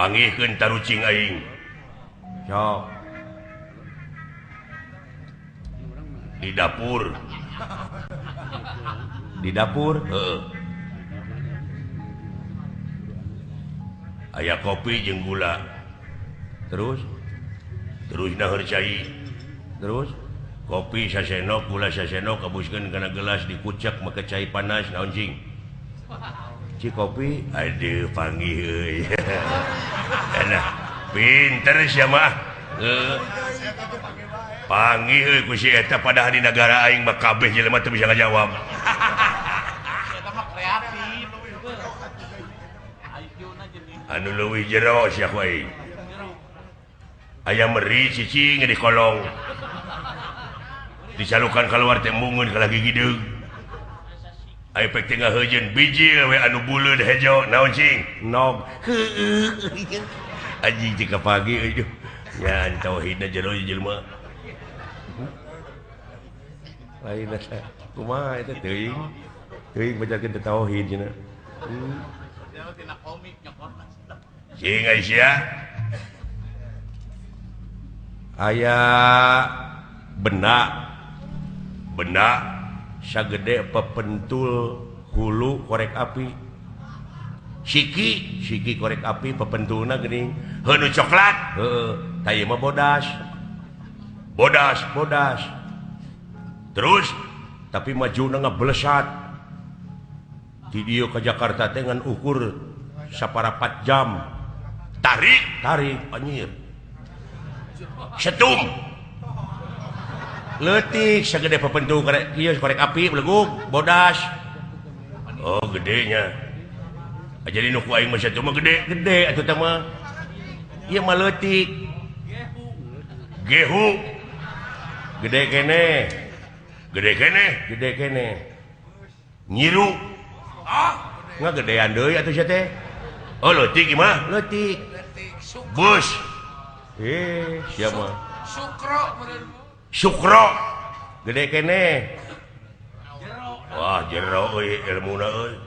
Panggihkeun tarucing aing. Sok. Di dapur. Di dapur? Heeh. Aya kopi jeung gula. Terus? Terus naheur cai. Terus? Kopi sasenok, gula sasenok, kabuskeun kana gelas dikucek make cai panas naon cing? Ci kopi, aduh panggih euy. Nah, pinter sia mah. Heeh. Panggih euy ku si eta padahal di nagara aing mah kabeh jelema teu bisa ngajawab. Eta mah kreatif. Anu leuwih jero sia ku aing. Aya meri cicing di kolong. Dicalukan keluar teh mungun ka lagi gideug. Aya pek teh ngaheujeun bijil we anu buleud hejo naon cing? Nog. Heueuh. Anjing teh kapagi euy. Nya tauhidna jero jelema. Lain eta kumaha eta teuing. Teuing bacakeun teh tauhid cenah. Tina komik nyokotna. Cing Aisyah. Aya benda benda sagede pepentul hulu korek api siki siki korek api pepentulna geuning heuh nu coklat heueuh tah ieu mah bodas bodas bodas terus tapi majuna ngablesat di dieu ka Jakarta teh ngan ukur saparapat jam tarik tarik anjir setum leutik sagede papentu korek ieu korek api belegug bodas oh gedenya jadi nu ku aing mah satu mah gede gede atuh teh mah ieu mah leutik gehu gede keneh gede keneh gede keneh nyiru ah ngagedean deui atuh sia teh oh leutik ieu mah leutik bus siapa? Sukro Sukro gede kene. Wah jero euy ilmuna euy.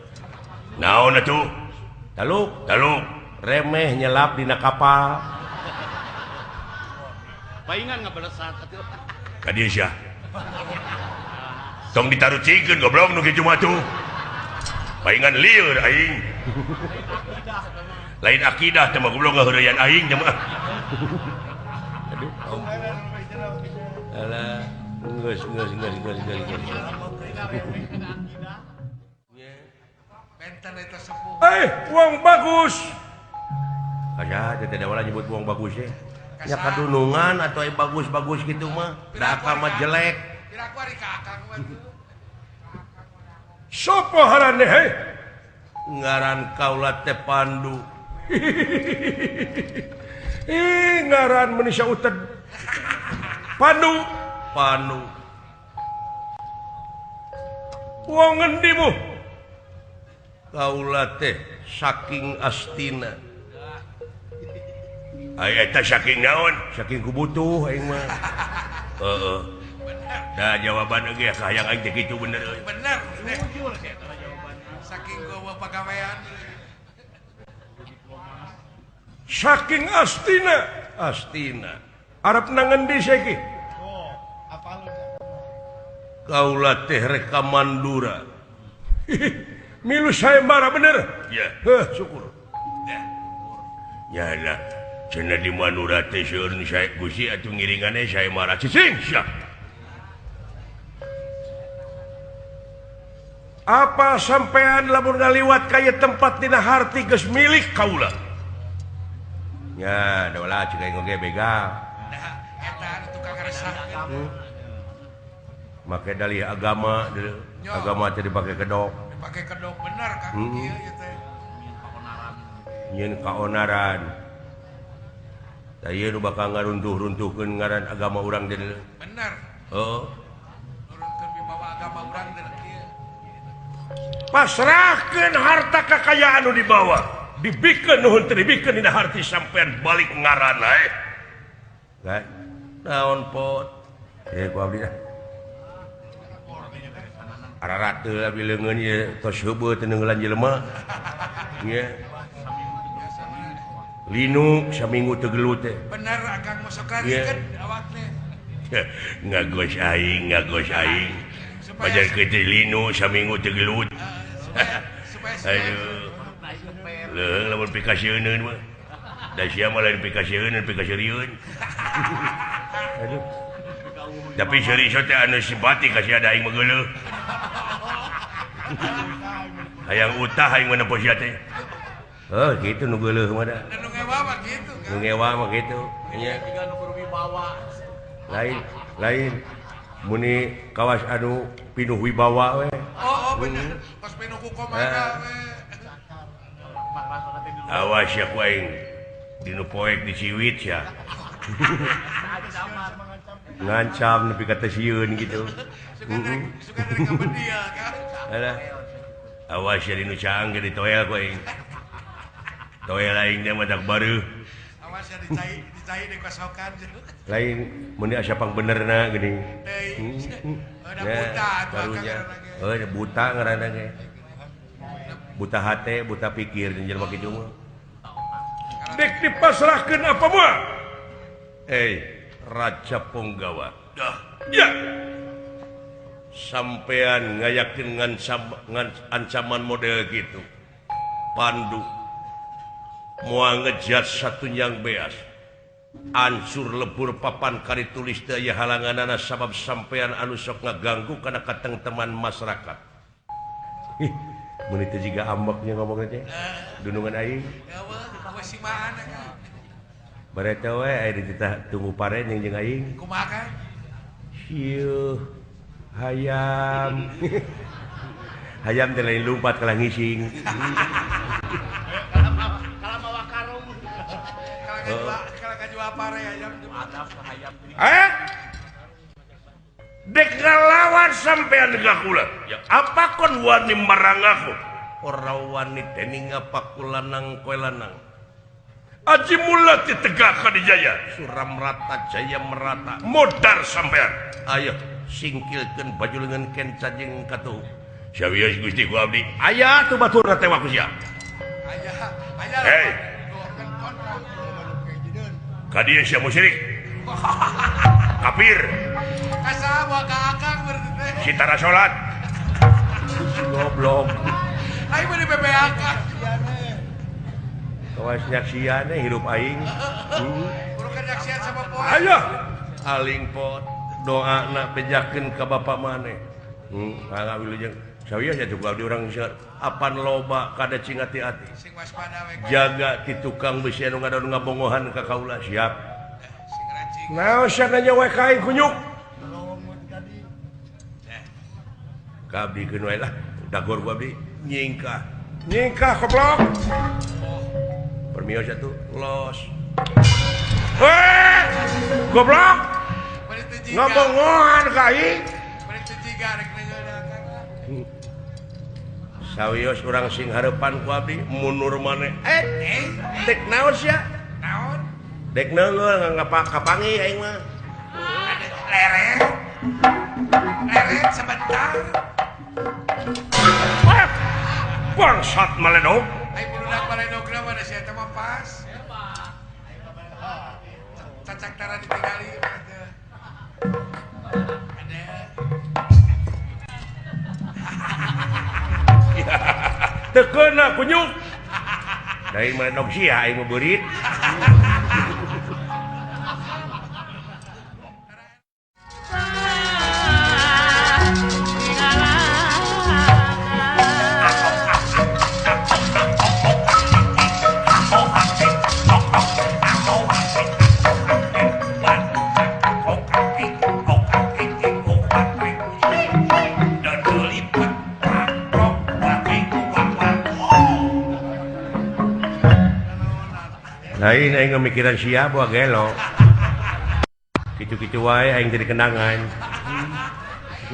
Naon atuh? Taluk, taluk remeh nyelap dina kapal. Paingan ngabalesat atuh. Ka dieu sia. Tong ditarucikeun goblok nu kitu mah tuh. Paingan lieur aing. Lain akidah teh mah goblok ngaheureuyan aing teh mah. Aduh, ampun. Alah, geus geus geus geus geus geus. Eh, wong bagus. Aya teh teh wala nyebut wong bagus teh. Nya kadunungan atuh aya bagus-bagus kitu mah, da akal mah jelek. Sopo harane heh? Ngaran kaula teh Pandu. Ih, ngaran manusia uted. Pandu, Pandu. Wong ngendi mu? Kaula teh saking astina. Aya eta saking naon? Saking kubutuh aing mah. Heeh. Da jawaban ge kahayang aing teh kitu bener euy. Bener. Jujur eta jawaban. Saking gowa pagawean. Saking astina, astina. Arab nang ngendi saiki? Oh, apa lu? Kaula teh rek ka Mandura. Milu sayembara bener? Ya. Heuh, syukur. Ya lah, cenah di Mandura teh seueur nu sae Gusti atuh ngiringane sayembara cicing sia. Apa sampean lamun ngaliwat ka ieu tempat dina harti geus milik kaula? Ya, dola cek aing oge begal. Eta anu tukang ngaresahkeun. Make dalih agama, agama teh dipake kedok. Dipake kedok bener Kang ieu ieu teh. Nyieun kaonaran. Tah ieu nu bakal ngaruntuh-runtuhkeun ngaran agama urang teh. Bener. Heeh. Nurunkeun wibawa agama urang teh kieu. Pasrahkeun harta kakayaan nu dibawa. Dibikeun nuhun teu dibikeun dina harti sampean balik ngaran ae. Kan? Naon pot? Ku abdi dah. Ararat abdi leungeun ieu tos heubeut teu neungeulan jelema. Nya. Linu saminggu teu gelut teh. Bener akang masuk rarikeun awak teh. Ngagos aing, ngagos aing. Pajar kitu linu saminggu teu gelut. Aduh. Leuh lamun pikasieun mah. Da sia mah lain pikasieun, pikasieun. Aduh. Tapi seuri teh anu simpati ka sia da aing mah geuleuh. Hayang utah aing mah nempo sia teh. Oh, gitu nu geuleuh mah da. Nu ngewa mah kitu. Nu ngewa mah kitu. Nya. Nu berwibawa. Lain, lain muni kawas anu pinuh wibawa we. Oh, oh bener. Pas pinuh ku komana we. Awas ya ku aing. Dinu poek diciwit ya. Ngancam nepi ka teu sieun kitu. Suka dari kabedia kan. Alah. Awas ya dinu caang ge ditoel ku aing. Toel aing teh mah dak bareuh. Awas ya dicai, dicai dikosokan. Lain mun asa pangbenerna geuning. Udah buta atuh karunya. Heuh buta ngaranna ge. Buta hate, buta pikir jeung jelema kitu mah. Dek dipasrahkeun apa moal? Raja Punggawa. Dah. Ya. Sampean ngayakin ancaman model gitu. Pandu moal ngejat satunyang beas. Ancur lebur papan kari tulis teu aya halanganana sabab sampean anu sok ngaganggu kana katengteman masyarakat. Ih, mun teu jiga ambeknya ngomongna teh. Dunungan aing. Bareta we aya dititah tunggu pare jeung jeung aing. Kumaha kan? Sieuh hayam. Hayam teh lain lumpat kalah ngising. Kalah mawa karung. Kalah kajual pare hayam. Hayam. Eh? Dek ngalawan sampean ka kula. Ya apa kon wani marang aku? Ora wani dening apa kulanang kowe lanang. Aji mula ditegak Kadijaya suram rata jaya merata modar sampean. Ayo singkilkeun baju leungeun kenca jeung katuhu. Sawios Gusti ku abdi. Aya tuh baturna teh ku sia. Aya, aya. Hei. Ka dieu sia musyrik. Kafir. Kasaha moal ka akang berarti teh. Si tara salat. Si goblok. Aing mah di BBAK. Kawas nyaksian hirup aing. Bukan nyaksian sama poe. Ayo aling pot doana bejakeun ka bapa maneh. Mangga wilujeng. Sawios atuh ku abdi urang apan loba kada cing hati-hati. Sing waspada we. Jaga ti tukang besi anu ngadon ngabongohan ka kaula siap. Sing racing. Naon sia nanya we ka aing kunyuk. Ka abdi keun wae lah. Dagor ku abdi nyingkah. Nyingkah goblok. Permios atuh los. Heh! Goblok. Ngobongohan ka aing. Sawios urang sing hareupan ku abdi mundur maneh. Dek naon sia? Naon? Dek neungeul kapangi aing mah. Leret. Leret sebentar. Bangsat maledog. Ai buludak maledogna mah da sia teh mah pas. Cacak tara ditinggali mah teh. Ada. Teu keuna kunyuk. Da aing maledog sia aing mah beurit. Lain aing mikiran sia buah gelo. Kitu-kitu wae aing jadi kenangan.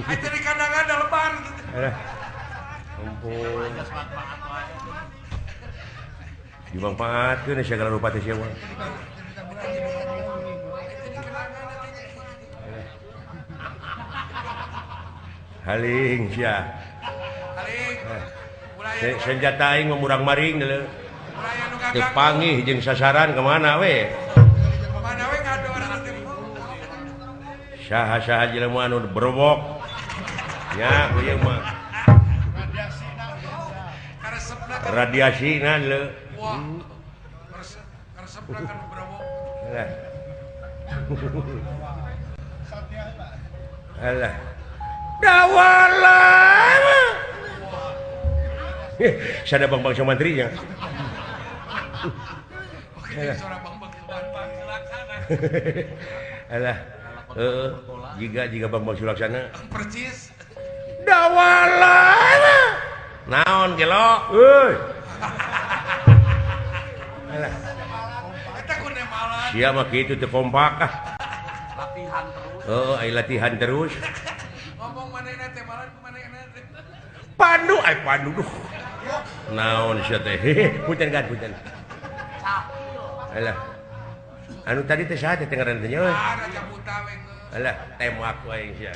Aing jadi kenangan da lebar. Alah. Ampun. Dimangpaatkeun segala rupa teh sia mah. Haling sia. Haling. Senjata aing mah murang-maring deuleu. Mulai anu Teu panggih jeung sasaran kemana we? Kemana we ngador teh. Saha-saha jelema anu berobok. Nya ieu mah. Radiasina leu. Wah. Karesepna kan berobok. Alah. Alah. Dawala. Sada Bang-bang Sumantrinya. Oke, suara Bang-bang Sulaksana. Alah. Heeh, jiga Bang-bang Sulaksana. Percis. Dawala. Naon gelo? Euy. Alah. Eta ku nemalan. Sia mah kitu teu kompak ah. Latihan terus. Heeh, ai latihan terus. Ngomong manehna teh malan ku manehna teh. Pandu ai pandu duh. Naon sia teh? Punten kan punten. Alah. Anu tadi teh saha teh ngaranna teh nya euy? Ah, Raja Buta we geus. Alah, tembak wae sia.